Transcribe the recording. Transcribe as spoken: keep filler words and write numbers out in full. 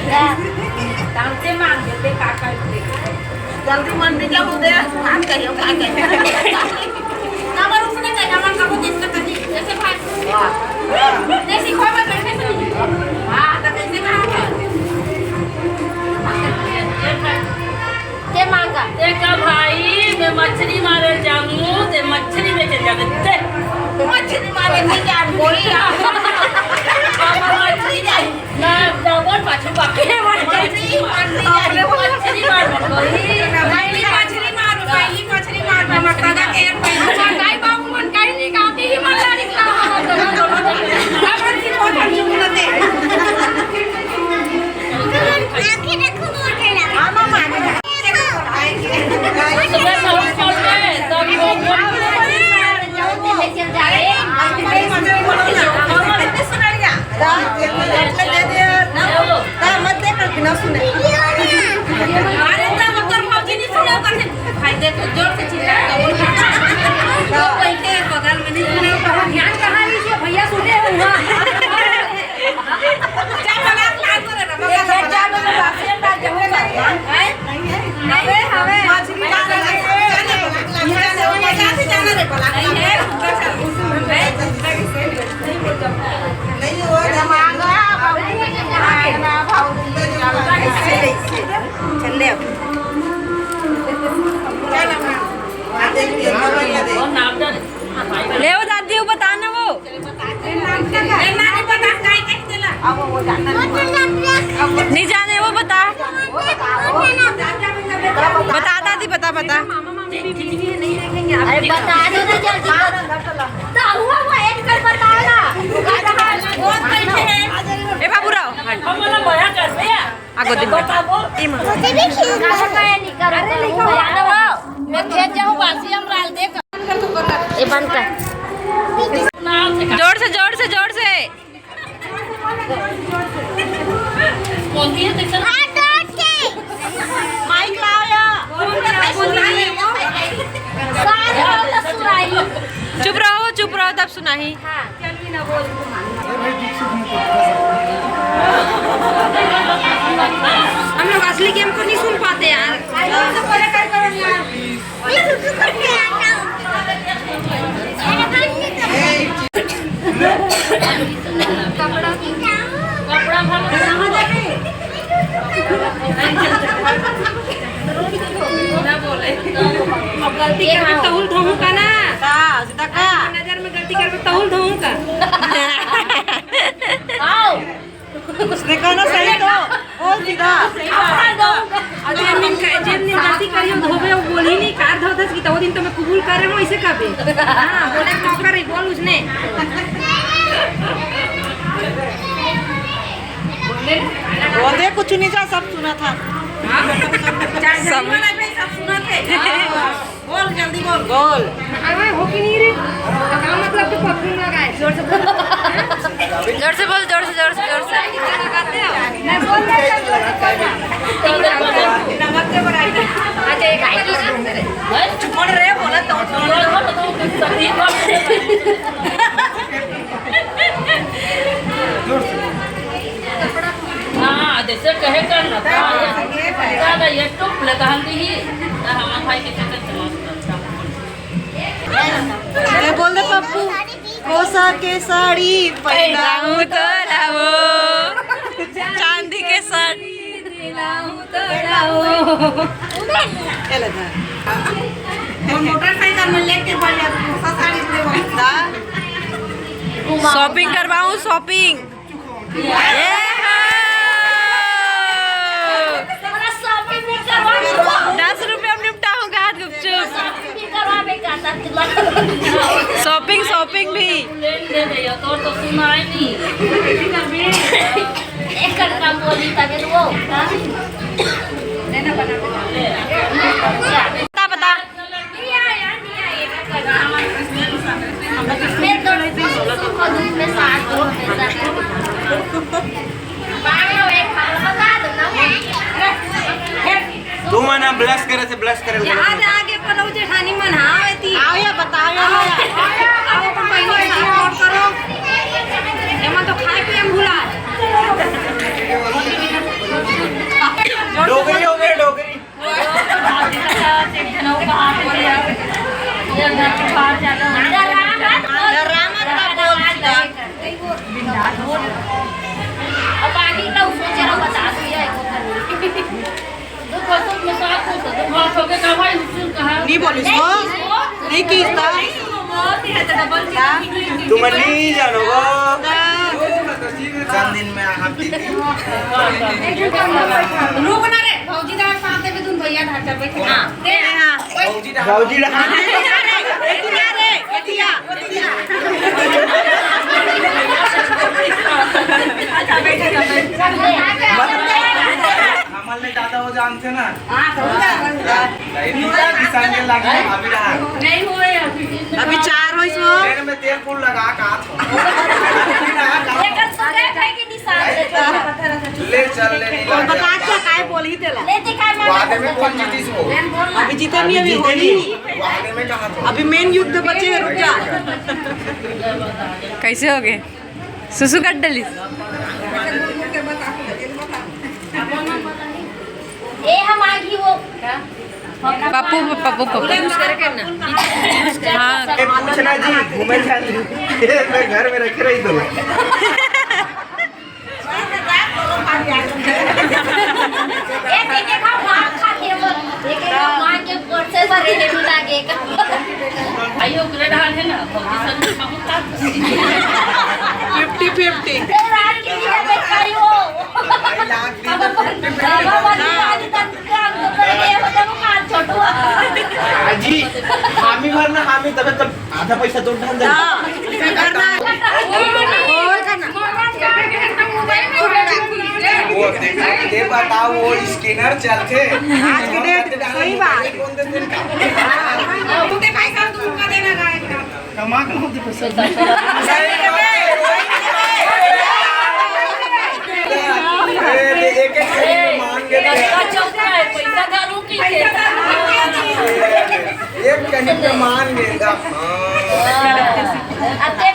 दाम से मांग लेते, का करते? जल्दी मंडी जाओ, दे, हम कहियो, का कहियो। काबर उसने कहा, हमन कबो देश में कहीं, जैसे भाई। वाह। देसी खोए में बैठे से नहीं। हाँ, तो कैसे कहा था? ते मांगा। ते का भाई, मैं मछली मारे जाऊँ, ते मछली बेचे जावे, ते। मछली मारे नहीं जाऊँ, बोली ना। हम मछली जाए। ना, डबल पाछू बाकी है, मछली मार। मछली मार, मछली मार। पहली मछली मार, पहली मछली मार, ममता का केयर पहली। काई बाबू मन काई नहीं काती ही मन लाड़ी का। अपन की बहुत हम चुप न दे। आंखें देखो, मोटे लगा। आमा मार। भैया सुने हो वहाँ। हवे, हवे। चल ले। ले वो दादी, वो बता ना वो। नहीं जाने, वो बता। बता दादी, बता, बता। अरे बता दो ना जल्दी। तो हुआ, वो एक कर बताओ ना। ए बाबू राव, हट। आगो दिन। मुझे भी खेलना है। मैं खेत जाऊँ, बासी हम डाल दे। ये बंद कर। जोर से, जोर से, जोर से। माइक लाओ या। चुप रहो, चुप रहो, तब सुनाही। हम लोग असली गेम को नहीं सुन पाते यार। अब गलती करबे तहुल धोहूं का ना? का, सीधा का? नजर में गलती करबे तहुल धोहूं का? आओ। उसने कहना सही तो। बोल सीधा। अरे, जेन दिन, जेन दिन गलती करी, वो धोबे, वो बोली नहीं, कार धोते कि तो वो दिन तो मैं कबूल कर रहे हूँ, इसे कबे। हाँ, बोले, "कौन कर रही?" बोल उसने। बोल दे, कुछ नहीं था, सब सुना था। हाँ? सब। सब सुना थे। हाँ। बोल, जल्दी बोल। बोल। अरे, हो कि नहीं रे? तो का मतलब कि पप्पू लगा है? जोर से बोल। जोर से बोल, जोर से, जोर से, जोर से। लगाते हो? मैं बोल रहा हूँ। नमक के बराबर। अच्छा, एक आइटम। चुप रहे, बोला तो। जोर से। हाँ, जैसे कहे कर ना, हाँ, ये, ये, ये टुप ले कहन दी ही, ना हमार भाई के चक्कर से मस्त करता। ये बोल दे पप्पू, कोसा के साड़ी पहिराऊं तो लावो, चांदी के साड़ी दिलाऊं तो लावो। ये ले ना। वो मोटरसाइकिल में लेके बढ़िया कोसा साड़ी दे। शॉपिंग करवाऊं, शॉपिंग। ये हो। दस रुपया में निपटाऊंगा गुपचुप। शॉपिंग, शॉपिंग भी। तोर तो सुनाई नहीं। एक काम बोली तबे वो। बता, बता। तू मन ब्लश करे से ब्लश करे लगा। आगे पलऊ जेठानी मन, हाँ, एती। आओ या बताओ या। आओ, आओ, अपन बहिनी के सपोर्ट करो। एमा तो खाए पिए में भुला। नहीं बोलिस वो, नहीं किस था। तुम नहीं जानो वो। चंद दिन में आप दीदी। रुक ना रे, भौजी दार साथ में तुम भैया धार चल बैठे। हाँ, दे। हाँ। भौजी धार। भौजी धार। हमर ले ज्यादा हो जानते ना। हाँ, तो हो जाएगा। नहीं, नहीं, किसान के लागे, अभी रहा। नहीं हुए अभी। अभी चार हो इसमें। पेट में तेल फूल लगा का। एकर सुबह खाए के निशान है। ले चल, ले निकाल। बता क्या काय बोली तेला? ले दिखा मैं। वादे में कौन जीती इसको? अभी जीते नहीं, अभी होली। वादे में कहा था? अभी मेन युद्ध बचे हैं, रुक जा। कैसे हो गए? सुसु कर डलिस। ए, हम आ गई वो। पप्पू, पप्पू, पप्पू। हाँ। ए, पूछना जी, घूमे जाती। ए, मैं घर में रखे रही तो। ए, देखे खा, भात खाते हो। देखे खा, माँ के प्रोसेसर है, मिला के। भाई, वो ग्रेड हाल है ना, भौजी संग में बहुत काम करती है। Fifty fifty. ए, रात की भी तबीयत खराब हो। बाबा, बाबा, बाबा, बाबा, छोटू। अजी, हामी भर ना, हामी तबे तब आधा पैसा तो उठा दे। हाँ, करना है। और करना। वो देखो, ये बताओ, वो स्कैनर चलते। आज के डेट, सही बात। कौन देते हैं? कमा के होते पैसा। सही बात है। ए, एक एक कहीं पे मान के दे। चौथा है, पैसा डालू की एक कहीं पे मान के दे। हाँ। अब ते